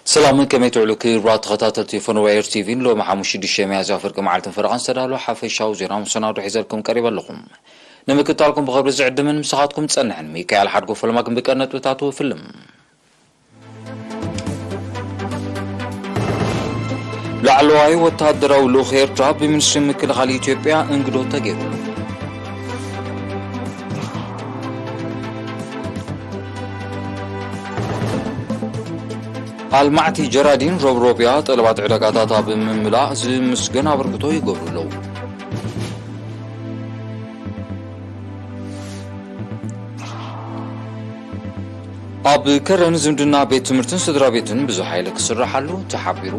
ሰላምን ከመይ ትውዕሉ ክቡራት ተኸታተልቲ ፈነወ ኤር ቲቪ። ሎሚ ሓሙስ ሽዱሽተ ሚያዝያ ፍርቂ መዓልትን ፈረቓን ዝተዳለወ ሓፈሻዊ ዜና መሰናዶ ሒዘልኩም ቀሪበ ኣለኹም። ንምክትታልኩም ብኽብሪ ዝዕድምን ምሳኻትኩም ዝጸንሕን ሚካኤል ሓድጎ። ፈለማ ግን ብቀንዲ ነጥብታቱ ፍልም። ላዕለዋይ ወተሃደራዊ ልኡኽ ኤርትራ ብሚኒስትሪ ምክልኻል ኢትዮጵያ እንግዶ ተገይሩሉ። ኣልማዕቲ ጀራዲን ሮብሮብያ ጠለባት ዕዳጋታት ኣብ ምምላእ ዝምስገን ኣበርክቶ ይገብሩ ኣለዉ። ኣብ ከረን ዝምድና ቤት ትምህርትን ስድራ ቤትን ብዙሕ ሓይሊ ክስራሓሉ ተሓቢሩ።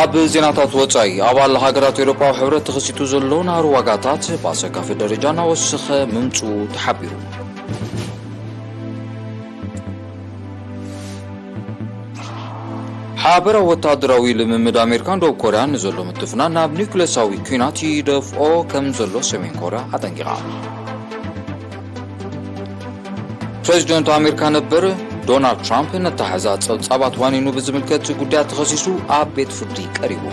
ኣብ ዜናታት ወጻኢ፣ ኣባል ሃገራት ኤውሮጳዊ ሕብረት ተኸሲቱ ዘሎ ናህሪ ዋጋታት ብኣሰካፊ ደረጃ እናወሰኸ ምምጽኡ ተሓቢሩ። ሓበራዊ ወተሃደራዊ ልምምድ ኣሜሪካን ደቡብ ኮርያን ንዘሎ ምትፍናን ናብ ኒውክለሳዊ ኲናት ይደፍኦ ከም ዘሎ ሰሜን ኮርያ ኣጠንቂቓ። ፕሬዚደንት ኣሜሪካ ነበር ዶናልድ ትራምፕ ነታሕዛ ጸብጻባት ዋኒኑ ብዝምልከት ጉዳያት ተኸሲሱ ኣብ ቤት ፍርዲ ቀሪቡ።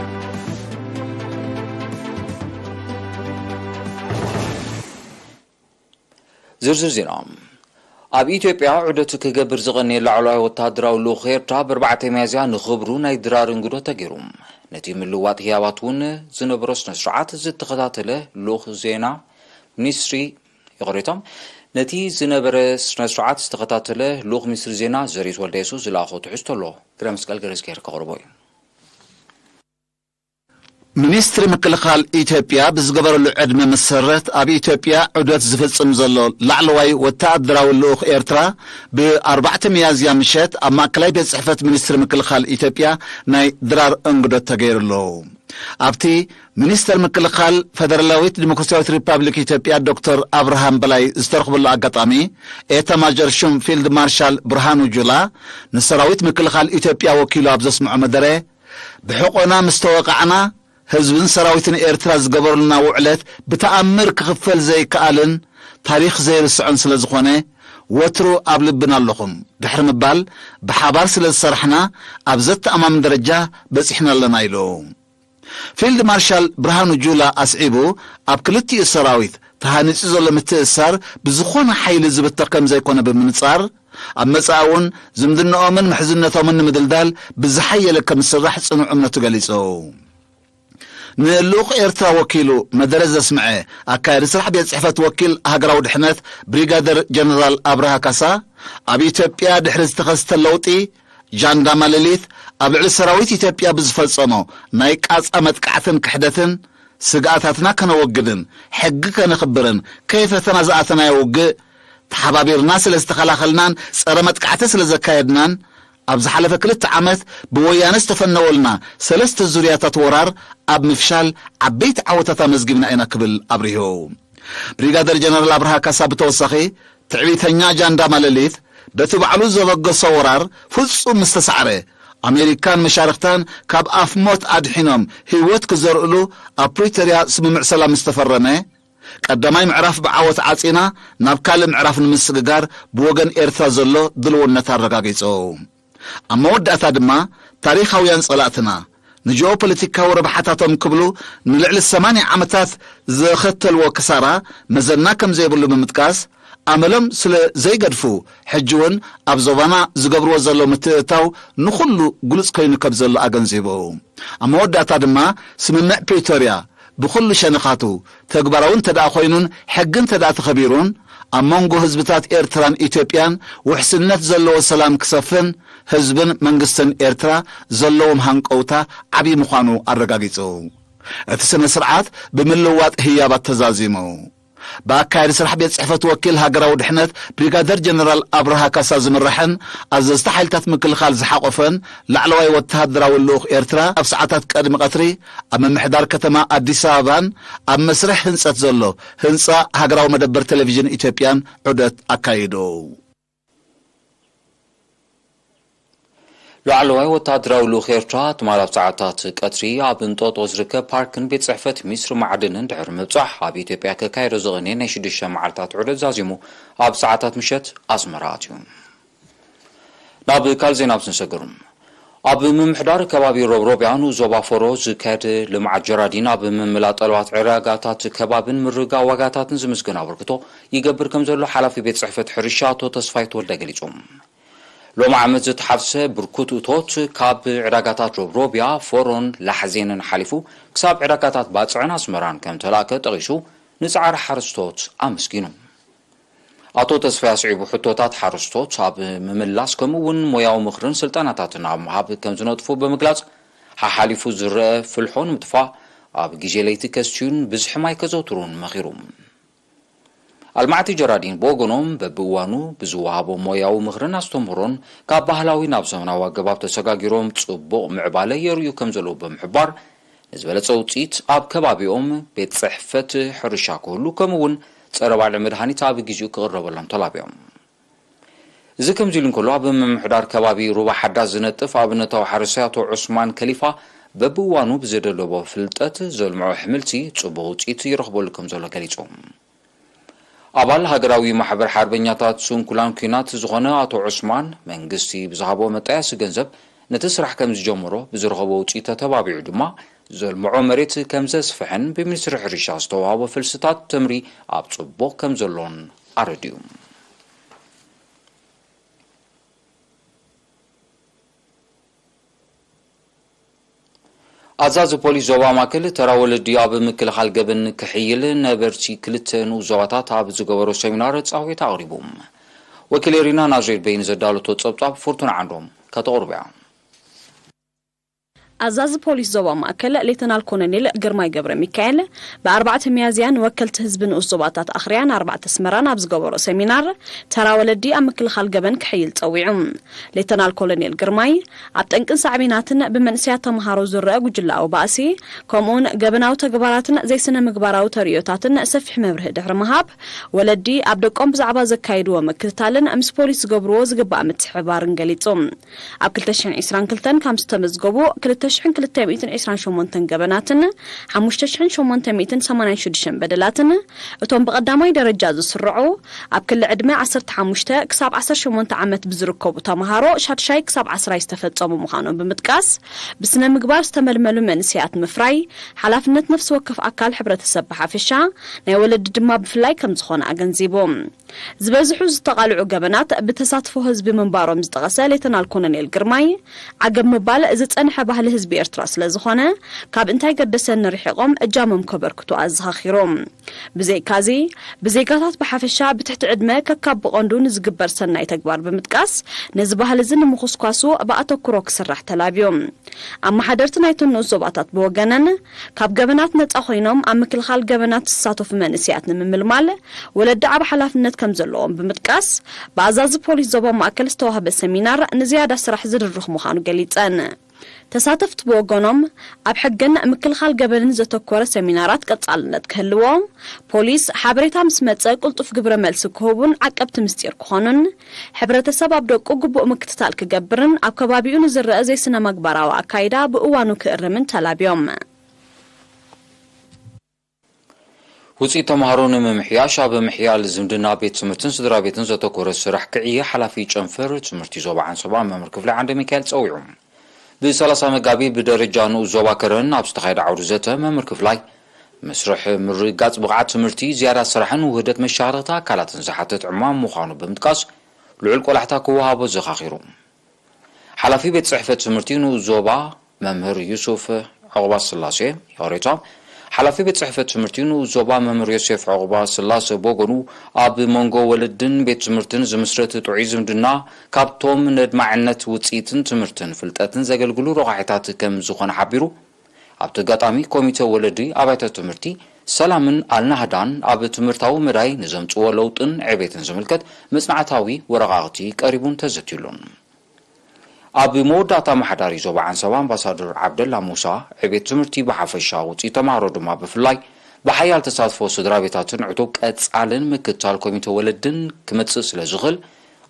ዝርዝር ዜና። ኣብ ኢትዮጵያ ዑደት ክገብር ዝቐነየ ላዕለዋይ ወተሃደራዊ ልኡኽ ኤርትራ ብ ኣርባዕተ ሚያዝያ ንኽብሩ ናይ ድራር እንግዶ ተገይሩ። ነቲ ምልውዋጥ ህያባት እውን ዝነበሮ ስነ ስርዓት ዝተኸታተለ ልኡኽ ዜና ሚኒስትሪ፣ ይቕሬታ፣ ነቲ ዝነበረ ስነ ስርዓት ዝተኸታተለ ልኡኽ ሚኒስትሪ ዜና ዘሪት ወልደየሱስ ዝለኣኾ ትሕዝቶ ኣሎ። ግረ መስቀል ገረዝጊሄር ከቕርቦ እዩ። ሚኒስትሪ ምክልኻል ኢትዮጵያ ብዝገበረሉ ዕድመ መሰረት ኣብ ኢትዮጵያ ዑደት ዝፍጽም ዘሎ ላዕለዋይ ወተሃደራዊ ልኡኽ ኤርትራ ብ ኣርባዕተ ሚያዝያ ምሸት ኣብ ማእከላይ ቤት ጽሕፈት ሚኒስትሪ ምክልኻል ኢትዮጵያ ናይ ድራር እንግዶት ተገይሩሉ። ኣብቲ ሚኒስተር ምክልኻል ፈደራላዊት ዲሞክራሲያዊት ሪፓብሊክ ኢትዮጵያ ዶክተር ኣብርሃም በላይ ዝተረኽበሉ ኣጋጣሚ፣ ኤታ ማጆር ሹም ፊልድ ማርሻል ብርሃኑ ጁላ ንሰራዊት ምክልኻል ኢትዮጵያ ወኪሉ ኣብ ዘስምዖ መደረ፣ ብሕቆና ምስ ተወቃዕና፣ ህዝብን ሰራዊትን ኤርትራ ዝገበሩልና ውዕለት ብተኣምር ክኽፈል ዘይከኣልን ታሪኽ ዘይርስዖን ስለ ዝኾነ፣ ወትሩ ኣብ ልብና ኣለኹም ድሕሪ ምባል፣ ብሓባር ስለ ዝሰራሕና፣ ኣብ ዘተኣማምን ደረጃ በጺሕና ኣለና ኢሉ። ፊልድ ማርሻል ብርሃኑ ጁላ ኣስዒቡ፣ ኣብ ክልቲኡ ሰራዊት ተሃኒጹ ዘሎ ምትእስሳር ብዝኾነ ሓይሊ ዝብተኽ ከም ዘይኮነ ብምንጻር፣ ኣብ መጻኢ እውን ዝምድናኦምን ምሕዝነቶምን ንምድልዳል ብዝሓየለ ከም ዝስራሕ ጽኑዕ እምነቱ ገሊጹ። ንልኡኽ ኤርትራ ወኪሉ መደረ ዘስምዐ ኣካያዲ ስራሕ ቤት ጽሕፈት ወኪል ሃገራዊ ድሕነት ብሪጋደር ጀነራል ኣብርሃ ካሳ፣ ኣብ ኢትዮጵያ ድሕሪ ዝተኸስተ ለውጢ ጃንዳ ማለሊት ኣብ ልዕሊ ሰራዊት ኢትዮጵያ ብዝፈጸሞ ናይ ቃጻ መጥቃዕትን ክሕደትን ስግኣታትና ከነወግድን ሕጊ ከነኽብርን ከይፈተና ዝኣተናዮ ውግእ ተሓባቢርና ስለ ዝተኸላኸልናን ጸረ መጥቃዕቲ ስለ ዘካየድናን ኣብ ዝሓለፈ ክልተ ዓመት ብወያነ ዝተፈነወልና ሰለስተ ዙርያታት ወራር ኣብ ምፍሻል ዓበይቲ ዓወታት ኣመዝጊብና ኢና ክብል ኣብሪሁ። ብሪጋደር ጀነራል ኣብርሃ ካሳ ብተወሳኺ ትዕቢተኛ ጃንዳ ማለሊት በቲ ባዕሉ ዘበገሶ ወራር ፍጹም ምስ ተሳዕረ፣ ኣሜሪካን መሻርኽታን ካብ ኣፍ ሞት ኣድሒኖም ህይወት ክዘርእሉ ኣብ ፕሪቶርያ ስምምዕ ሰላም ምስ ተፈረመ፣ ቀዳማይ ምዕራፍ ብዓወት ዓጺና ናብ ካልእ ምዕራፍ ንምስግጋር ብወገን ኤርትራ ዘሎ ድልውነት ኣረጋጊጹ። ኣብ መወዳእታ ድማ ታሪኻውያን ጸላእትና ንጂኦፖለቲካዊ ረብሓታቶም ክብሉ ንልዕሊ ሰማንያ ዓመታት ዘኸተልዎ ክሳራ መዘና ከም ዘይብሉ ብምጥቃስ፣ ኣመሎም ስለ ዘይገድፉ፣ ሕጂ እውን ኣብ ዞባና ዝገብርዎ ዘለዉ ምትእትታው ንኹሉ ግሉጽ ኮይኑ ከም ዘሎ ኣገንዚቡ። ኣብ መወዳእታ ድማ ስምምዕ ፕሪቶርያ ብኹሉ ሸነኻቱ ተግባራዊ እንተ ደኣ ኮይኑን ሕጊ እንተ ደኣ ተኸቢሩን፣ ኣብ መንጎ ህዝብታት ኤርትራን ኢትዮጵያን ውሕስነት ዘለዎ ሰላም ክሰፍን፣ ህዝብን መንግስትን ኤርትራ ዘለዎም ሃንቀውታ ዓብዪ ምዃኑ ኣረጋጊጹ። እቲ ስነ ስርዓት ብምልዋጥ ህያባት ተዛዚሙ። ብኣካያዲ ስራሕ ቤት ጽሕፈት ወኪል ሃገራዊ ድሕነት ብሪጋደር ጀነራል ኣብርሃ ካሳ ዝምራሕን ኣዘዝቲ ሓይልታት ምክልኻል ዝሓቖፈን ላዕለዋይ ወተሃደራዊ ልኡኽ ኤርትራ ኣብ ሰዓታት ቅድሚ ቀትሪ ኣብ ምምሕዳር ከተማ ኣዲስ ኣበባን ኣብ መስርሕ ህንጸት ዘሎ ህንጻ ሃገራዊ መደበር ቴሌቪዥን ኢትዮጵያን ዑደት ኣካይዱ። ላዕለዋይ ወታደራዊ ልኡኽ ኤርትራ ትማል ኣብ ሰዓታት ቀትሪ ኣብ እንጦጦ ዝርከብ ፓርክን ቤት ጽሕፈት ሚኒስትሪ ማዕድንን ድሕሪ ምብጻሕ፣ ኣብ ኢትዮጵያ ከካየዶ ዝቕንየ ናይ ሽዱሽተ መዓልታት ዑደት ዛዚሙ ኣብ ሰዓታት ምሸት ኣስመራ ኣትዩ። ናብ ካልእ ዜና ኣብ ስንሰግር፣ ኣብ ምምሕዳር ከባቢ ሮብሮብያ ንኡስ ዞባ ፎሮ ዝካየድ ልምዓት ጀራዲን ኣብ ምምላእ ጠለባት ዕዳጋታት ከባብን ምርግጋእ ዋጋታትን ዝምስገን ኣበርክቶ ይገብር ከም ዘሎ ሓላፊ ቤት ጽሕፈት ሕርሻ ኣቶ ተስፋይ ተወልደ ገሊጹ። ሎሚ ዓመት ዝተሓፍሰ ብርኩት እቶት ካብ ዕዳጋታት ሮብሮብያ፣ ፎሮን ላሕዜንን ሓሊፉ ክሳብ ዕዳጋታት ባጽዕን ኣስመራን ከም ተላእከ ጠቒሱ፣ ንጻዕሪ ሓረስቶት ኣመስጊኑ። ኣቶ ተስፋይ ኣስዒቡ፣ ሕቶታት ሓረስቶት ኣብ ምምላስ ከምኡ እውን ሞያዊ ምኽርን ስልጠናታትን ኣብ ምሃብ ከም ዝነጥፉ ብምግላጽ፣ ሓሓሊፉ ዝረአ ፍልሖ ንምጥፋእ ኣብ ግዜ ለይቲ ከስትዩን ብዝሒ ማይ ከዘውትሩን መኺሩ። ኣልማዕቲ ጀራዲን ብወገኖም፣ በብእዋኑ ብዝወሃቦ ሞያዊ ምኽርን ኣስተምህሮን ካብ ባህላዊ ናብ ዘመናዊ ኣገባብ ተሰጋጊሮም ጽቡቕ ምዕባለ የርእዩ ከም ዘለዉ ብምሕባር፣ ንዝበለጸ ውጽኢት ኣብ ከባቢኦም ቤት ጽሕፈት ሕርሻ ክህሉ፣ ከምኡ እውን ጸረ ባልዕ መድሃኒት ኣብ ግዜኡ ክቕረበሎም ተላብዮም። እዚ ከምዚ ኢሉ እንከሎ፣ ኣብ ምምሕዳር ከባቢ ሩባ ሓዳስ ዝነጥፍ ኣብነታዊ ሓረስታይ ኣቶ ዑስማን ከሊፋ፣ በብእዋኑ ብዘደለቦ ፍልጠት ዘልምዖ ኣሕምልቲ ጽቡቕ ውጽኢት ይረኽበሉ ከም ዘሎ ገሊጹ። ኣባል ሃገራዊ ማሕበር ሓርበኛታት ስንኩላን ኲናት ዝኾነ ኣቶ ዑስማን፣ መንግስቲ ብዝሃቦ መጣያሲ ገንዘብ ነቲ ስራሕ ከም ዝጀመሮ፣ ብዝረኸቦ ውፅኢት ተተባቢዑ ድማ ዘልምዖ መሬት ከም ዘስፍሕን ብሚኒስትሪ ሕርሻ ዝተዋህቦ ፈልስታት ተምሪ ኣብ ፅቡቕ ከም ዘሎን ኣረዲኡ። ኣዛዚ ፖሊስ ዞባ ማእከል፣ ተራ ወለዲ ኣብ ምክልኻል ገበን ክሕይል ነበርቲ ክልተ ንኡስ ዞባታት ኣብ ዝገበሮ ሰሚናር ጻውዒት ኣቕሪቡ። ወኪል ኤሪና ናዝሬት በይን ዘዳለቶ ጸብጻብ ፍርቱና ዓንዶም ከተቕርብ እያ። ኣዛዚ ፖሊስ ዞባ ማእከል ሌተናል ኮሎኔል ግርማይ ገብረ ሚካኤል፣ ብ ኣርባዕተ ሚያዝያ ንወከልቲ ህዝቢ ንኡስ ዞባታት ኣኽርያን ኣርባዕተ ኣስመራን ኣብ ዝገበሮ ሰሚናር፣ ተራ ወለዲ ኣብ ምክልኻል ገበን ክሕይል ጸዊዑ። ሌተናል ኮሎኔል ግርማይ፣ ኣብ ጠንቅን ሳዕቤናትን ብመንእሰያት ተምሃሮ ዝረአ ጉጅላዊ ባእሲ፣ ከምኡውን ገበናዊ ተግባራትን ዘይስነ ምግባራዊ ተርእዮታትን ሰፊሕ መብርሂ ድሕሪ ምሃብ፣ ወለዲ ኣብ ደቆም ብዛዕባ ዘካይድዎ ምክትታልን ምስ ፖሊስ ዝገብርዎ ዝግባእ ምትሕብባርን ገሊጹ። ኣብ ክልተ ሽሕን ዕስራን ክልተን ካብ ዝተመዝገቡ ክልተ ሽሕን ክልተ ሚእትን ዕስራን ሸሞንተን ገበናትን ሓሙሽተ ሽሕን ሸሞንተ ሚእትን ሰማንያን ሽዱሽተን በደላትን፣ እቶም ብቐዳማይ ደረጃ ዝስርዑ፣ ኣብ ክሊ ዕድመ ዓሰርተ ሓሙሽተ ክሳብ ዓሰርተ ሸሞንተ ዓመት ብዝርከቡ ተምሃሮ ሻድሻይ ክሳብ ዓስራይ ዝተፈጸሙ ምዃኖም ብምጥቃስ፣ ብስነ ምግባር ዝተመልመሉ መንእሰያት ምፍራይ፣ ሓላፍነት ነፍሲ ወከፍ ኣካል ሕብረተሰብ ብሓፈሻ፣ ናይ ወለዲ ድማ ብፍላይ ከም ዝኾነ ኣገንዚቡ። ዝበዝሑ ዝተቓልዑ ገበናት ብተሳትፎ ህዝቢ ምንባሮም ዝጠቐሰ ሌተናል ኮሎኔል ግርማይ፣ ዓገብ ምባል ዝጸንሐ ባህሊ ህዝቢ ኤርትራ ስለ ዝኾነ፣ ካብ እንታይ ገደሰኒ ርሒቖም እጃሞም ከበርክቱ ኣዘኻኺሩ። ብዘይካዚ፣ ብዜጋታት ብሓፈሻ ብትሕቲ ዕድመ ከካብ ብቐንዱ ንዝግበር ሰናይ ተግባር ብምጥቃስ፣ ነዚ ባህሊ እዚ ንምኹስኳሱ ብኣተኩሮ ክስራሕ ተላብዩ። ኣመሓደርቲ ናይተን ንኡስ ዞባታት ብወገነን፣ ካብ ገበናት ነጻ ኮይኖም ኣብ ምክልኻል ገበናት ዝሳተፉ መንእሰያት ንምምልማል ወለዲ ዓቢ ሓላፍነት ከም ዘለዎም ብምጥቃስ፣ ብኣዛዚ ፖሊስ ዞባ ማእከል ዝተዋህበ ሰሚናር ንዝያዳ ስራሕ ዝድርኽ ምዃኑ ገሊጸን። ተሳተፍቲ ብወገኖም፣ ኣብ ሕግን ምክልኻል ገበንን ዘተኮረ ሰሚናራት ቀጻልነት ክህልዎ፣ ፖሊስ ሓበሬታ ምስ መጸ ቅልጡፍ ግብረ መልሲ ክህቡን ዓቀብቲ ምስጢር ክኾኑን፣ ሕብረተሰብ ኣብ ደቁ ግቡእ ምክትታል ክገብርን ኣብ ከባቢኡ ንዝረአ ዘይስነ መግባራዊ ኣካይዳ ብእዋኑ ክእርምን ተላብዮም። ውፅኢት ተምሃሮ ንምምሕያሽ ኣብ ምሕያል ዝምድና ቤት ትምህርትን ስድራ ቤትን ዘተኮረ ስራሕ ክዕየ ሓላፊ ጨንፈር ትምህርቲ ዞባ ዓንሰባ መምህር ክፍለ ዓንደ ሚካኤል ፀዊዑ። ብ30 መጋቢት ብደረጃ ንኡስ ዞባ ከረን ኣብ ዝተኻየደ ዓውዲ ዘተ መምህር ክፍላይ መስርሕ ምርግጋፅ ብቕዓት ትምህርቲ፣ ዝያዳ ስራሕን ውህደት መሻርኽቲ ኣካላትን ዝሓትት ዕማም ምዃኑ ብምጥቃስ፣ ልዑል ቆላሕታ ክወሃቦ ዘኻኺሩ። ሓላፊ ቤት ጽሕፈት ትምህርቲ ንኡስ ዞባ መምህር ዩሱፍ ዑቕባ ስላሴ፣ ይቕሬታ፣ ሓላፊ ቤት ጽሕፈት ትምህርቲ ንኡስ ዞባ መምህር ዮሴፍ ዑቕባ ስላሴ ብወገኑ፣ ኣብ መንጎ ወለድን ቤት ትምህርትን ዝምስረት ጥዑይ ዝምድና ካብቶም ነድማዕነት ውጽኢትን ትምህርትን ፍልጠትን ዘገልግሉ ረቋሒታት ከም ዝኾነ ሓቢሩ፣ ኣብቲ ኣጋጣሚ ኮሚተ ወለዲ ኣብያተ ትምህርቲ ሰላምን ኣልናህዳን ኣብ ትምህርታዊ መዳይ ንዘምጽዎ ለውጥን ዕቤትን ዝምልከት መጽናዕታዊ ወረቓቕቲ ቀሪቡን ተዘትዩሉን። ኣብ መወዳእታ ኣመሓዳሪ ዞባ ዓንሰባ ኣምባሳደር ዓብደላ ሙሳ፣ ዕቤት ትምህርቲ ብሓፈሻ ውፅኢት ተምሃሮ ድማ ብፍላይ ብሓያል ተሳትፎ ስድራ ቤታትን ዕቱብ ቀፃልን ምክትታል ኮሚተ ወለድን ክመፅእ ስለ ዝኽእል፣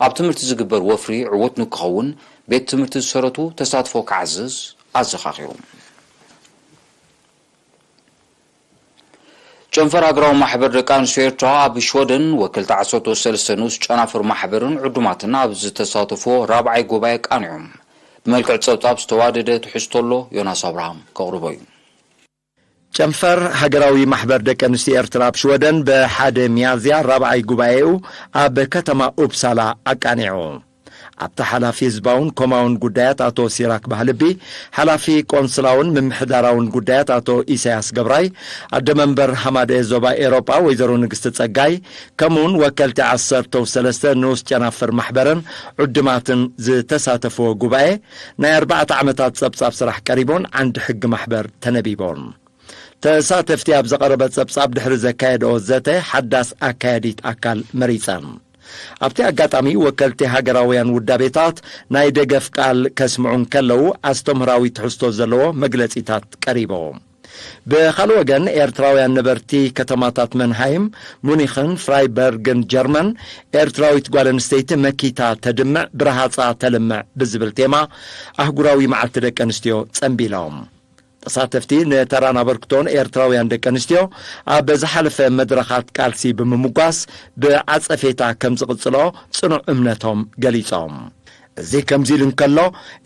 ኣብ ትምህርቲ ዝግበር ወፍሪ ዕዉት ንክኸውን ቤት ትምህርቲ ዝሰረቱ ተሳትፎ ክዓዝዝ ኣዘኻኺሩ። ጨንፈር ሃገራዊ ማሕበር ደቂ ኣንስትዮ ኤርትራ ኣብ ሽወደን ወከልቲ ዓሰርተ ሰለስተ ንኡስ ጨናፍር ማሕበርን ዕዱማትን ኣብ ዝተሳተፍዎ ራብዓይ ጉባኤ ኣቃኒዖም። ብመልክዕ ጸብጻብ ዝተዋደደ ትሕዝቶ ኣሎ፣ ዮናስ ኣብርሃም ከቕርቦ እዩ። ጨንፈር ሃገራዊ ማሕበር ደቂ ኣንስትዮ ኤርትራ ኣብ ሽወደን ብሓደ ሚያዝያ ራብዓይ ጉባኤኡ ኣብ ከተማ ኡፕሳላ ኣቃኒዑ። ኣብቲ ሓላፊ ህዝባውን ኮማውን ጉዳያት ኣቶ ሲራክ ባህልቢ፣ ሓላፊ ቆንስላውን ምምሕዳራውን ጉዳያት ኣቶ ኢሳያስ ገብራይ፣ ኣደ መንበር ሃማደ ዞባ ኤሮጳ ወይዘሮ ንግስቲ ጸጋይ፣ ከምኡውን ወከልቲ ዓሰርተው ሰለስተ ንኡስ ጨናፍር ማሕበርን ዕዱማትን ዝተሳተፍዎ ጉባኤ፣ ናይ ኣርባዕተ ዓመታት ጸብጻብ ስራሕ ቀሪቦን ዓንዲ ሕጊ ማሕበር ተነቢቦን። ተሳተፍቲ ኣብ ዘቐረበ ጸብጻብ ድሕሪ ዘካየድኦ ዘተ ሓዳስ ኣካያዲት ኣካል መሪጸን። ኣብቲ ኣጋጣሚ ወከልቲ ሃገራውያን ውዳቤታት ናይ ደገፍ ቃል ከስምዑ እንከለዉ ኣስተምህራዊ ትሕዝቶ ዘለዎ መግለጺታት ቀሪቦ። ብኻልእ ወገን ኤርትራውያን ነበርቲ ከተማታት መንሃይም፣ ሙኒኽን ፍራይበርግን ጀርመን ኤርትራዊት ጓል ኣንስተይቲ መኪታ ተድምዕ ብረሃጻ ተልምዕ ብዝብል ቴማ ኣህጉራዊ መዓልቲ ደቂ ኣንስትዮ ጸንቢሎም። ተሳተፍቲ ንተራን ኣበርክቶን ኤርትራውያን ደቂ ኣንስትዮ ኣብ ዝሓለፈ መድረኻት ቃልሲ ብምምጓስ ብዓጸፌታ ከም ዝቕጽሎ ጽኑዕ እምነቶም ገሊጾም። እዚ ከምዚ ኢሉ እንከሎ፣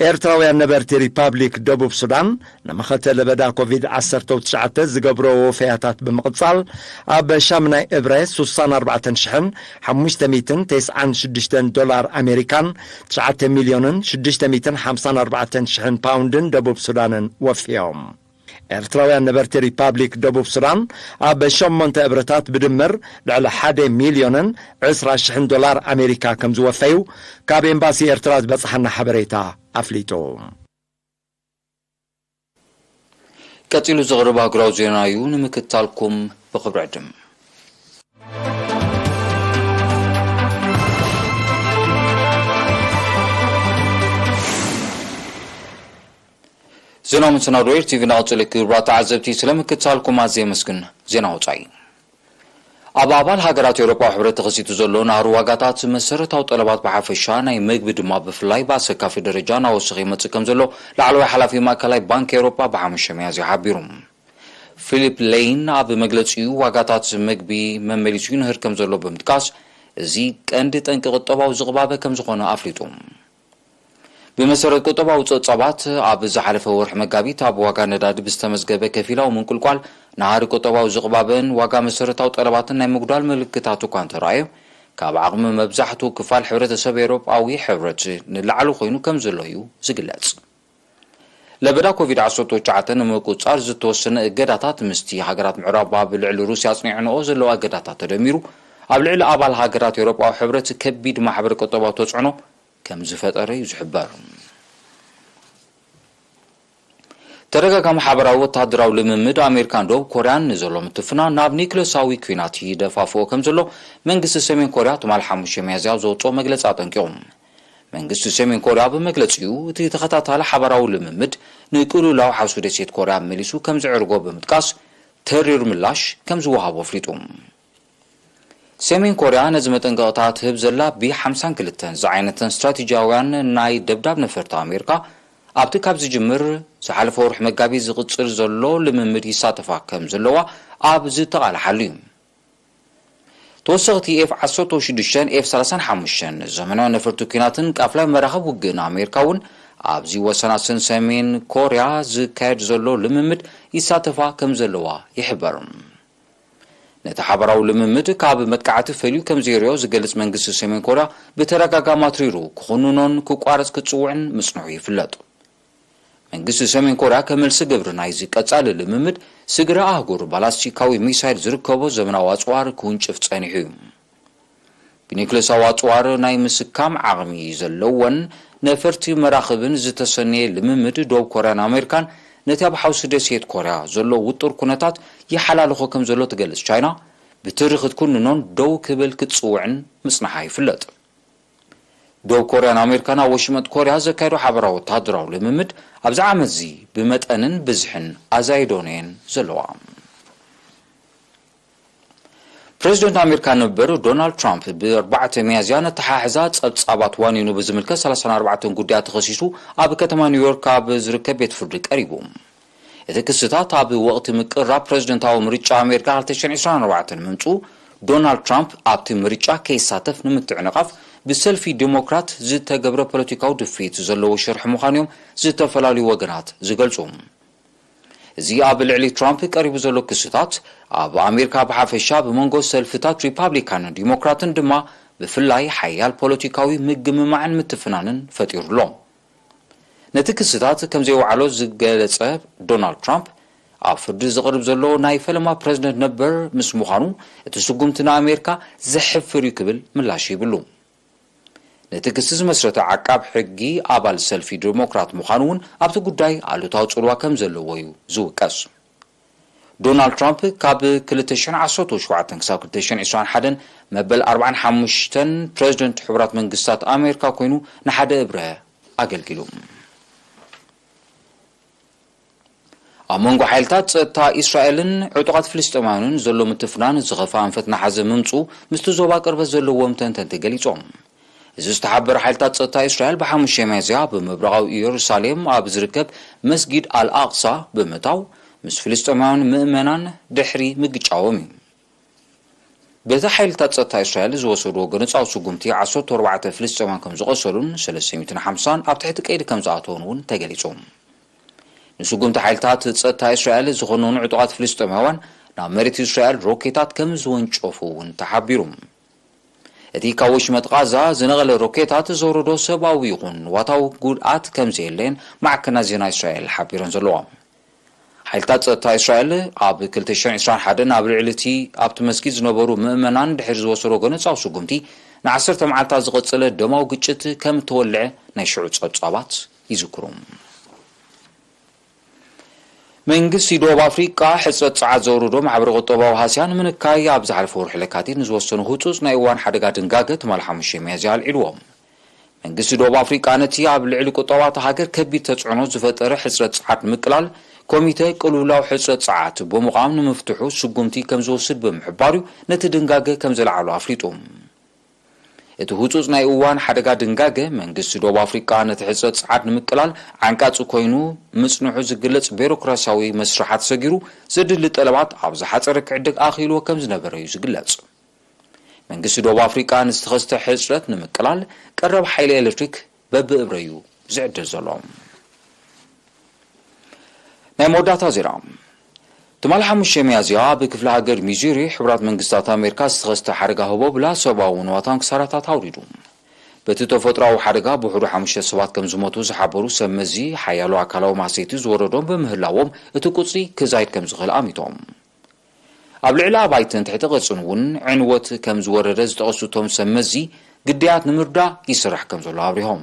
ኤርትራውያን ነበርቲ ሪፓብሊክ ደቡብ ሱዳን ንመኸተ ለበዳ ኮቪድ ዓሰርተ ትሽዓተ ዝገብሮ ወፈያታት ብምቕጻል ኣብ ሻምናይ እብረ ሱሳን ኣርባዕተን ሽሕን ሓሙሽተ ሚእትን ተስዓን ሽዱሽተን ዶላር ኣሜሪካን ትሽዓተ ሚልዮንን ሽዱሽተ ሚእትን ሓምሳን ኣርባዕተን ሽሕን ፓውንድን ደቡብ ሱዳንን ወፍዮም። ኤርትራውያን ነበርቲ ሪፓብሊክ ደቡብ ሱዳን ኣብ ሸሞንተ እብረታት ብድምር ልዕሊ ሓደ ሚልዮንን ዕስራ ሽሕን ዶላር ኣሜሪካ ከም ዝወፈዩ ካብ ኤምባሲ ኤርትራ ዝበጽሓና ሓበሬታ ኣፍሊጡ። ቀጺሉ ዝቕርብ ኣህጉራዊ ዜና እዩ፣ ንምክትታልኩም ብኽብሪ ዕድም። ዜና መሰናዶ ኤር ቲቪ እናቐጸለ፣ ክቡራት ተዓዘብቲ፣ ስለ ምክትታልኩም ኣዝየ የመስግን። ዜና ወጻኢ። ኣብ ኣባል ሃገራት ኤውሮጳዊ ሕብረት ተኸሲቱ ዘሎ ናህሪ ዋጋታት መሰረታዊ ጠለባት ብሓፈሻ፣ ናይ መግቢ ድማ ብፍላይ ብኣሰካፊ ደረጃ እናወሰኸ ይመጽእ ከም ዘሎ ላዕለዋይ ሓላፊ ማእከላይ ባንክ ኤውሮጳ ብሓሙሽተ ሚያዝያ ሓቢሩ። ፊሊፕ ሌይን ኣብ መግለጺኡ፣ ዋጋታት መግቢ መመሊሱ ይንህር ከም ዘሎ ብምጥቃስ፣ እዚ ቀንዲ ጠንቂ ቁጠባዊ ዝቕባበ ከም ዝኾነ ኣፍሊጡ። ብመሰረት ቁጠባዊ ጸብጻባት፣ ኣብ ዝሓለፈ ወርሒ መጋቢት ኣብ ዋጋ ነዳዲ ብዝተመዝገበ ከፊላዊ ምንቁልቋል፣ ናህሪ ቁጠባዊ ዝቕባበን ዋጋ መሰረታዊ ጠለባትን ናይ ምጉዳል ምልክታት እኳ እንተረኣየ፣ ካብ ዓቕሚ መብዛሕትኡ ክፋል ሕብረተሰብ ኤውሮጳዊ ሕብረት ንላዕሊ ኮይኑ ከም ዘሎ እዩ ዝግለጽ። ለበዳ ኮቪድ ዓሰርተ ትሽዓተ ንምቁጽጻር ዝተወሰነ እገዳታት፣ ምስቲ ሃገራት ምዕራብ ኣብ ልዕሊ ሩስያ ኣጽኒዐንኦ ዘለዋ እገዳታት ተደሚሩ፣ ኣብ ልዕሊ ኣባል ሃገራት ኤውሮጳዊ ሕብረት ከቢድ ማሕበረ ቁጠባዊ ተጽዕኖ ከም ዝፈጠረ እዩ ዝሕበር። ተደጋጋሚ ሓበራዊ ወተሃደራዊ ልምምድ ኣሜሪካን ደቡብ ኮርያን ንዘሎ ምትፍናን ናብ ኒክለሳዊ ኲናት ይደፋፍኦ ከም ዘሎ መንግስቲ ሰሜን ኮርያ ትማሊ ሓሙሽተ ሚያዝያ ኣብ ዘውጽኦ መግለጺ ኣጠንቂቑ። መንግስቲ ሰሜን ኮርያ ብመግለጺኡ፣ እቲ ተኸታታሊ ሓባራዊ ልምምድ ንቅልውላው ሓውሲ ደሴት ኮርያ መሊሱ ከም ዝዕርጎ ብምጥቃስ፣ ተሪር ምላሽ ከም ዝወሃቦ ኣፍሊጡ። ሰሜን ኮርያ ነዚ መጠንቀቕታ ትህብ ዘላ ቢ ሓምሳን ክልተን ዝዓይነተን ስትራቴጂያውያን ናይ ደብዳብ ነፈርቲ ኣሜሪካ፣ ኣብቲ ካብ ዝጅምር ዝሓለፈ ወርሒ መጋቢት ዝቕጽል ዘሎ ልምምድ ይሳተፋ ከም ዘለዋ ኣብ ዝተቓልሓሉ እዩ። ተወሰኽቲ ኤፍ ዓሰርተ ሽዱሽተን ኤፍ ሰላሳን ሓሙሽተን ዘመናዊ ነፈርቲ ኲናትን ቃፍላይ መራኽብ ውግእን ኣሜሪካ እውን ኣብዚ ወሰናስን ሰሜን ኮርያ ዝካየድ ዘሎ ልምምድ ይሳተፋ ከም ዘለዋ ይሕበር። ነቲ ሓባራዊ ልምምድ ካብ መጥቃዕቲ ፈልዩ ከም ዘይሪኦ ዝገልጽ መንግስቲ ሰሜን ኮርያ፣ ብተደጋጋሚ ኣትሪሩ ክኹንኖን ክቋረጽ ክጽውዕን ምጽንሑ ይፍለጥ። መንግስቲ ሰሜን ኮርያ ከም መልሲ ግብሪ ናይዚ ቀጻሊ ልምምድ፣ ስግረ ኣህጉር ባላስቲካዊ ሚሳይል ዝርከቦ ዘመናዊ ኣጽዋር ክውንጭፍ ጸኒሑ እዩ። ብኒክለሳዊ ኣጽዋር ናይ ምስካም ዓቕሚ ዘለወን ነፈርቲ መራኽብን ዝተሰነየ ልምምድ፣ ደቡብ ኮርያን ኣሜሪካን ነቲ ኣብ ሓውሲ ደሴት ኮርያ ዘሎ ውጡር ኩነታት ይሓላልኾ ከም ዘሎ ትገልጽ ቻይና፣ ብትሪ ክትኩንኖን ደው ክብል ክትጽውዕን ምጽንሓ ይፍለጥ። ደቡብ ኮርያን ኣሜሪካን ኣብ ወሽመጥ ኮርያ ዘካየዶ ሓባራዊ ወተሃደራዊ ልምምድ ኣብዚ ዓመት'ዚ ብመጠንን ብዝሕን ኣዛይዶን እየን ዘለዋ። ፕሬዚደንት ኣሜሪካ ነበር ዶናልድ ትራምፕ ብ ኣርባዕተ ሚያዝያ ነተሓሕዛ ጸብጻባት ዋኒኑ ብዝምልከት ሰላሳን ኣርባዕተን ጉዳያት ተኸሲሱ ኣብ ከተማ ኒውዮርክ ኣብ ዝርከብ ቤት ፍርዲ ቀሪቡ። እቲ ክስታት ኣብ ወቕቲ ምቅራብ ፕሬዚደንታዊ ምርጫ ኣሜሪካ ክልተ ሽሕን ዕስራን ኣርባዕተን ምምጽኡ፣ ዶናልድ ትራምፕ ኣብቲ ምርጫ ከይሳተፍ ንምትዕንቓፍ ብሰልፊ ዲሞክራት ዝተገብረ ፖለቲካዊ ድፍኢት ዘለዎ ሽርሒ ምዃኑ እዮም ዝተፈላለዩ ወገናት ዝገልጹ። እዚ ኣብ ልዕሊ ትራምፕ ቀሪቡ ዘሎ ክስታት፣ ኣብ ኣሜሪካ ብሓፈሻ ብመንጎ ሰልፍታት ሪፓብሊካንን ዲሞክራትን ድማ ብፍላይ ሓያል ፖለቲካዊ ምግምማዕን ምትፍናንን ፈጢሩ ኣሎ። ነቲ ክስታት ከም ዘይወዓሎ ዝገለጸ ዶናልድ ትራምፕ፣ ኣብ ፍርዲ ዝቐርብ ዘሎ ናይ ፈለማ ፕረዚደንት ነበር ምስ ምዃኑ፣ እቲ ስጉምቲ ንኣሜሪካ ዘሕፍር እዩ ክብል ምላሽ ሂብሉ። ነቲ ክሲ ዝመስረተ ዓቃብ ሕጊ ኣባል ሰልፊ ዲሞክራት ምዃኑ እውን ኣብቲ ጉዳይ ኣሉታዊ ጽልዋ ከም ዘለዎ እዩ ዝውቀስ። ዶናልድ ትራምፕ ካብ ክልተ ሽሕን ዓሰርተ ሸውዓተን ክሳብ ክልተ ሽሕን ዕስራን ሓደን መበል ኣርባዓን ሓሙሽተን ፕረዚደንት ሕቡራት መንግስታት ኣሜሪካ ኮይኑ ንሓደ እብረ ኣገልጊሉ። ኣብ መንጎ ሓይልታት ጸጥታ እስራኤልን ዕጡቓት ፍልስጤማውያንን ዘሎ ምትፍናን ዝኸፍኣ ኣንፈት ናሕዘ ምምጽኡ ምስቲ ዞባ ቅርበት ዘለዎም ተንተንቲ ገሊጾም። እዚ ዝተሓበረ ሓይልታት ጸጥታ እስራኤል ብሓሙሽተ ሚያዝያ ብምብራቓዊ ኢየሩሳሌም ኣብ ዝርከብ መስጊድ ኣልኣቕሳ ብምእታው ምስ ፍልስጤማውያን ምእመናን ድሕሪ ምግጫዎም እዩ። በቲ ሓይልታት ጸጥታ እስራኤል ዝወሰድዎ ገነጻዊ ስጉምቲ ዓሰርተ ኣርባዕተ ፍልስጤማውያን ከም ዝቖሰሉን ሰለስተ ሚእትን ሓምሳን ኣብ ትሕቲ ቀይዲ ከም ዝኣተዉን እውን ተገሊጹ። ንስጉምቲ ሓይልታት ጸጥታ እስራኤል ዝኾነኑ ዕጡቓት ፍልስጤማውያን ናብ መሬት እስራኤል ሮኬታት ከም ዝወንጨፉ እውን ተሓቢሩ። እቲ ካብ ወሽመጥ ቓዛ ዝነቐለ ሮኬታት ዘውረዶ ሰብኣዊ ይኹን ንዋታዊ ጉድኣት ከም ዘየለየን ማዕከናት ዜና እስራኤል ሓቢረን ዘለዋ። ሓይልታት ጸጥታ እስራኤል ኣብ ክልተ ሽሕን ዕስራን ሓደን ኣብ ልዕሊ እቲ ኣብቲ መስጊድ ዝነበሩ ምእመናን ድሕሪ ዝወሰዶ ገነጻዊ ስጉምቲ ንዓሰርተ መዓልታት ዝቐጸለ ደማዊ ግጭት ከም እተወልዐ ናይ ሽዑ ጸብጻባት ይዝክሩ። መንግስቲ ደቡብ ኣፍሪቃ ሕጽረት ጸዓት ዘውርዶ ማሕበረ ቁጠባዊ ሃስያ ንምንካይ ኣብ ዝሓለፈ ወርሒ ለካቲት ንዝወሰኑ ህጹጽ ናይ እዋን ሓደጋ ድንጋገ ትማሊ ሓሙሽተ ሚያዝያ ኣልዒልዎ። መንግስቲ ደቡብ ኣፍሪቃ ነቲ ኣብ ልዕሊ ቁጠባ እታ ሃገር ከቢድ ተጽዕኖ ዝፈጠረ ሕጽረት ጸዓት ንምቅላል ኮሚተ ቅልውላው ሕጽረት ጸዓት ብምቋም ንምፍትሑ ስጉምቲ ከም ዝወስድ ብምሕባር እዩ ነቲ ድንጋገ ከም ዘልዓሎ ኣፍሊጡ። እቲ ህጹጽ ናይ እዋን ሓደጋ ድንጋገ መንግስቲ ደቡብ ኣፍሪቃ ነቲ ሕጽረት ጸዓት ንምቅላል ዓንቃጺ ኮይኑ ምጽንሑ ዝግለጽ ቢሮክራሲያዊ መስርሓት ሰጊሩ ዘድሊ ጠለባት ኣብ ዝሓጸረ ክዕድግ ኣኽኢልዎ ከም ዝነበረ እዩ ዝግለጽ። መንግስቲ ደቡብ ኣፍሪቃ ንዝተኸስተ ሕጽረት ንምቅላል ቀረብ ሓይሊ ኤሌክትሪክ በብእብረ እዩ ዝዕድል ዘሎ። ናይ መወዳእታ ዜና። ትማሊ ሓሙሽተ ሚያዝያ ኣብ ክፍለ ሃገር ሚዙሪ ሕቡራት መንግስታት ኣሜሪካ ዝተኸስተ ሓደጋ ህቦብላ ሰብኣዊ ንዋታን ክሳራታት ኣውሪዱ። በቲ ተፈጥሮኣዊ ሓደጋ ብውሕዱ ሓሙሽተ ሰባት ከም ዝሞቱ ዝሓበሩ ሰብ መዚ፣ ሓያሎ ኣካላዊ ማህሰይቲ ዝወረዶም ብምህላዎም እቲ ቁጽሪ ክዛይድ ከም ዝኽእል ኣሚቶም። ኣብ ልዕሊ ኣባይትን ትሕቲ ቅርጽን እውን ዕንወት ከም ዝወረደ ዝጠቐሱ እቶም ሰብ መዚ፣ ግዳያት ንምርዳእ ይስራሕ ከም ዘሎ ኣብሪሆም።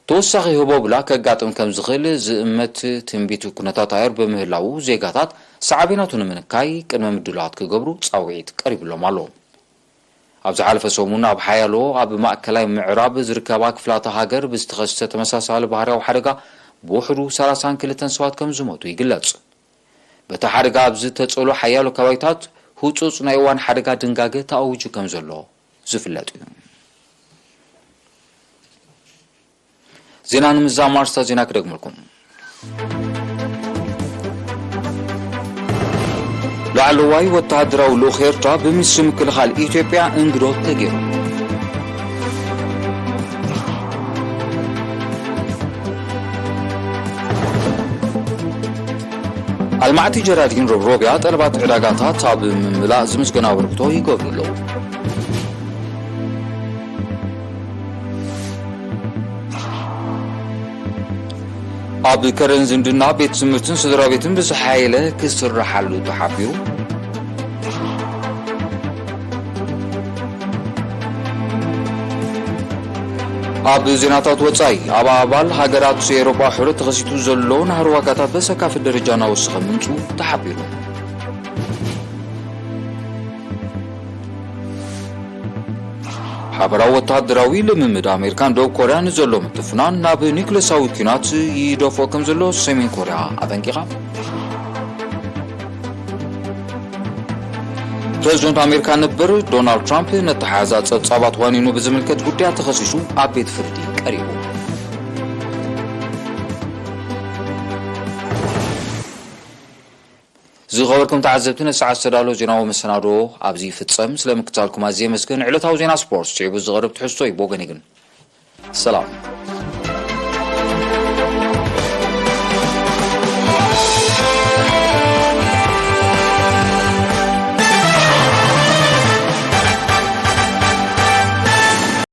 ተወሳኺ ህቦብላ ከጋጥም ከም ዝኽእል ዝእመት ትንቢት ኩነታት ኣየር ብምህላዉ፣ ዜጋታት ሳዕቤናቱ ንምንካይ ቅድመ ምድላዋት ክገብሩ ጻውዒት ቀሪብሎም ኣሎ። ኣብ ዝሓለፈ ሰሙን ኣብ ሓያሎ ኣብ ማእከላይ ምዕራብ ዝርከባ ክፍላተ ሃገር ብዝተኸስተ ተመሳሳሊ ባህርያዊ ሓደጋ ብውሕዱ ሰላሳን ክልተን ሰባት ከም ዝሞቱ ይግለጽ። በቲ ሓደጋ ኣብ ዝተጸሉ ሓያሎ ከባቢታት ህጹጽ ናይ እዋን ሓደጋ ድንጋገ ተኣዊጁ ከም ዘሎ ዝፍለጥ እዩ። ዜና ንምዝዛም ኣርእስታት ዜና ክደግመልኩም። ላዕለዋይ ወተሃደራዊ ልኡኽ ኤርትራ ብሚኒስትሪ ምክልኻል ኢትዮጵያ እንግዶት ተገይሩ። ኣልማዕቲ ጀራዲን ሮብሮብያ ጠለባት ዕዳጋታት ኣብ ምምላእ ዝምስገን ኣበርክቶ ይገብሩ ኣለዉ። ኣብ ከረን ዝምድና ቤት ትምህርትን ስድራ ቤትን ብዝሓየለ ክስርሓሉ ተሓቢሩ። ኣብ ዜናታት ወጻኢ፣ ኣብ ኣባል ሃገራት ኤውሮጳ ሕብረት ተኸሲቱ ዘሎ ናህሪ ዋጋታት በሰካፊ ደረጃ እናወሰኸ ምምጽኡ ተሓቢሩ። ሓበራዊ ወተሃደራዊ ልምምድ ኣሜሪካን ደቡብ ኮርያን ንዘሎ ምትፍናን ናብ ኒክለሳዊ ኲናት ይደፍኦ ከም ዘሎ ሰሜን ኮርያ ኣጠንቂቓ። ፕሬዝደንት ኣሜሪካ ነበር ዶናልድ ትራምፕ ነተሓዛ ጸብጻባት ዋኒኑ ብዝምልከት ጉዳያት ተኸሲሱ ኣብ ቤት ፍርዲ ቀሪቡ። ዝኸበርኩም ተዓዘብቲ፣ ነሰዓት ዝተዳሎ ዜናዊ መሰናዶ ኣብዚ ይፍጸም። ስለ ምክታልኩም ኣዝየ የመስግን። ዕለታዊ ዜና ስፖርት ስዒቡ ዝቐርብ ትሕዝቶ እዩ። ብወገነይ ግን ሰላም።